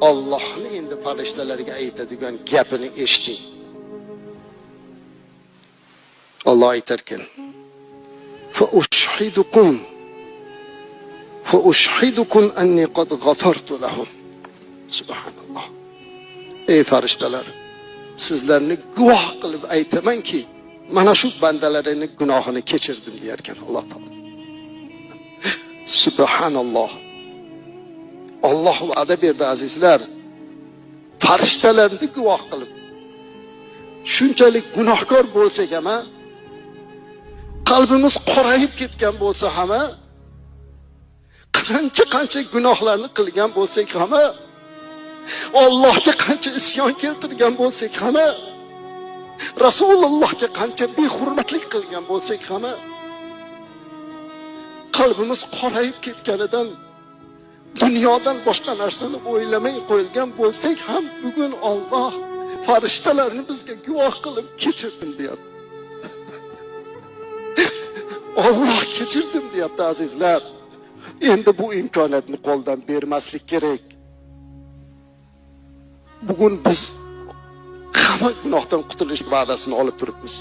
Allohni endi farishtalarga aytadigan gapini eshiting. Alloh aytarkan: "Fa ushhidukum fa ushhidukum anni qad ghafartu lahum." Subhanalloh. Ey farishtalar, sizlarni guvoh qilib aytamanki, mana shu bandalarini gunohini kechirdim deyarkan Alloh taolo. Subhanalloh. Alloh va'da berdi azizlar. Farishtalarni guvoh qilib. Shunchalik gunohkor bo'lsak ham, qalbimiz qorayib ketgan bo'lsa ham, qancha-qancha gunohlarni qilgan bo'lsak ham, Allohga qancha isyon keltirgan bo'lsak ham, Rasulullohga qancha behurmatlik qilgan bo'lsak ham, qalbimiz qorayib ketganidan dunyodan boshqa narsani o'ylamay qo'yilgan bo'lsak ham, bugun Alloh farishtalarni bizga guvoh qilib kechirdim deyapti. Alloh kechirdim deyapti azizlar. Endi bu imkoniyatni qo'ldan bermaslik kerak. Bugun biz hamma gunohdan qutulish va'dasini olib turibmiz.